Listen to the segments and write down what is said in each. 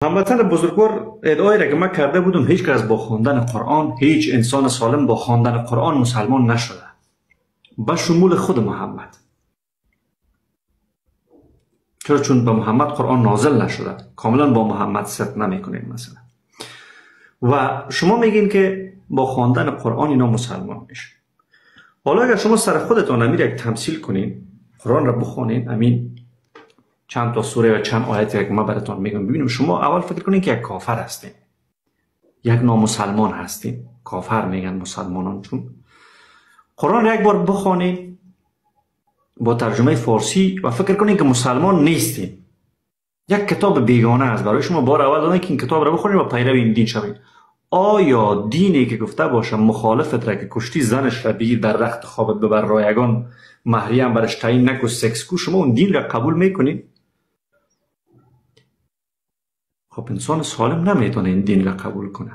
هموطن بزرگوار، ادعایی را که من کرده بودم، هیچ کس با خواندن قرآن، هیچ انسان سالم با خواندن قرآن مسلمان نشده، به شمول خود محمد. چرا؟ چون به محمد قرآن نازل نشده. کاملا با محمد صدق نمیکنین مثلا. و شما میگین که با خواندن قرآن اینا مسلمان میشه. حالا اگر شما سر خودتان امیر یک تمثیل کنین، قرآن را بخوانین، امین چند تا سوره و چند آیت که من براتون میگم، ببینیم شما اول فکر کنین که یک کافر هستین، یک نامسلمان هستین. کافر میگن مسلمانان. چون قرآن یک بار بخوانین با ترجمه فارسی و فکر کنین که مسلمان نیستین، یک کتاب بیگانه است برای شما، بار اول دادن که این کتاب را بخونین و پیرو این دین شوین. آیا دینی که گفته باشه مخالفت را که کشتی زنش را بگیر در رخت خوابت ببر، رایگان مهریه هم برش تعیین نکو، سکس کو، شما اون دین را قبول میکنین؟ خب انسان سالم نمیتونه این دین را قبول کنه.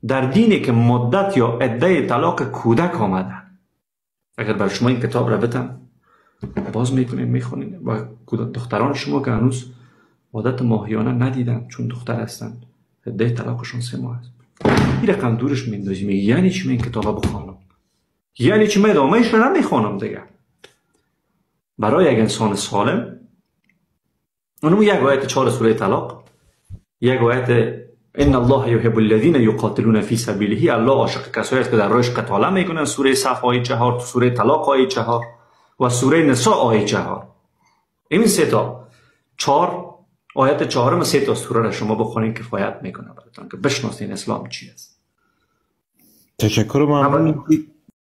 در دینی که مدت یا عده طلاق کودک آمده، اگر بر شما این کتاب را بتم باز میکنین میخونین، و دختران شما که هنوز عادت ماهیانه ندیدن چون دختر هستن، عده طلاقشون 3 ماه است، این رقم دورش میندازی، میگی یعنی چی من این کتاب بخوانم؟ یعنی چی من ادامه ایش رو نمیخوانم دیگه؟ برای یک انسان سالم اونم یک آیت 4 سوره طلاق، یک آیت ان الله یحب الذین یقاتلون فی سبیله، الله عاشق کسایی است که در راهش قتاله میکنن، سوره صف آیه 4، سوره طلاق آیه 4 و سوره نساء آیه 4. این سه تا 4 آیت 4 سه تا سوره را شما بخونید کفایت میکنه براتون که بشناسین اسلام چی است. تشکر ممنون.